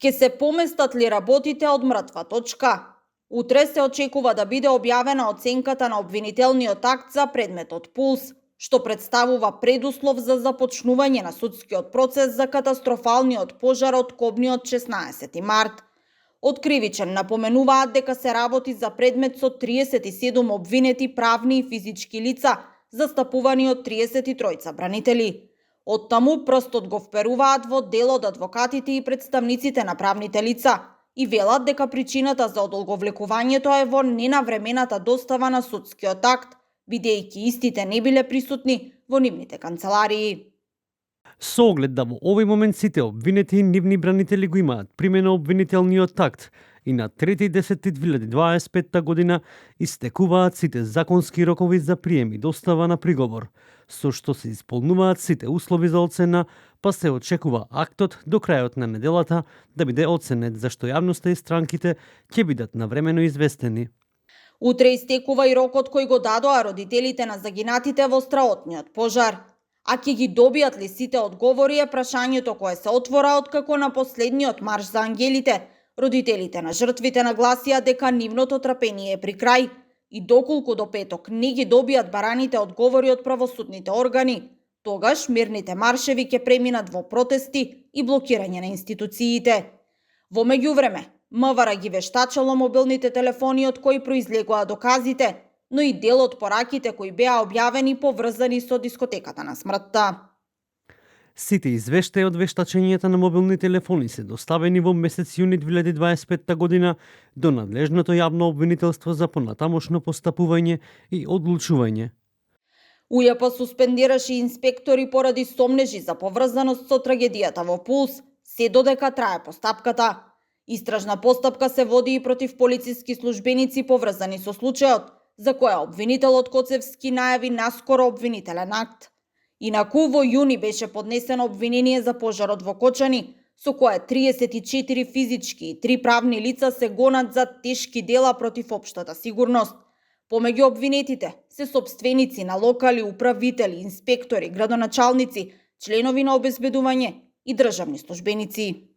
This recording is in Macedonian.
Ке се поместат ли работите од мртва точка? Утре се очекува да биде објавена оценката на обвинителниот акт за предметот Пулс, што представува предуслов за започнување на судскиот процес за катастрофалниот пожар од кобниот 16 март. Од кривичен напоменуваат дека се работи за предмет со 37 обвинети правни и физички лица, застапувани од 33 бранители. Оттаму прстот го вперуваат во делот адвокатите и представниците на правните лица и велат дека причината за одолговлекувањето е во ненавремената достава на судскиот акт, бидејќи истите не биле присутни во нивните канцеларии. Со оглед да во овој момент сите обвинети и нивни бранители го имаат примена обвинителниот акт и на 3.10.2025 година истекуваат сите законски рокови за прием и достава на приговор, со што се исполнуваат сите услови за оцена, па се очекува актот до крајот на неделата да биде оценет, зашто јавноста и странките ќе бидат навремено известени. Утре истекува и рокот кој го дадоа родителите на загинатите во страотниот пожар. А ќе ги добијат ли сите одговори е прашањето кое се отвора откако на последниот марш за ангелите родителите на жртвите нагласија дека нивното трпение е при крај и доколку до петок не ги добијат бараните одговори од правосудните органи, тогаш мирните маршеви ќе преминат во протести и блокирање на институциите. Во меѓувреме, МВР ги вештачало мобилните телефони од кои произлегоа доказите, но и дел од пораките кои беа објавени поврзани со дискотеката на смртта. Сите извештаи од вештачењата на мобилни телефони се доставени во месец јуни 2025 година до надлежното јавно обвинителство за понатамошно постапување и одлучување. УЈП суспендираше инспектори поради сомнежи за поврзаност со трагедијата во Пулс, се додека трае постапката. Истражна постапка се води и против полициски службеници поврзани со случајот, за која обвинителот Коцевски најави наскоро обвинителен акт. Инаку во јуни беше поднесено обвинение за пожарот во Кочани, со кое 34 физички и 3 правни лица се гонат за тешки дела против општата сигурност. Помеѓу обвинетите се сопственици на локали, управители, инспектори, градоначалници, членови на обезбедување и државни службеници.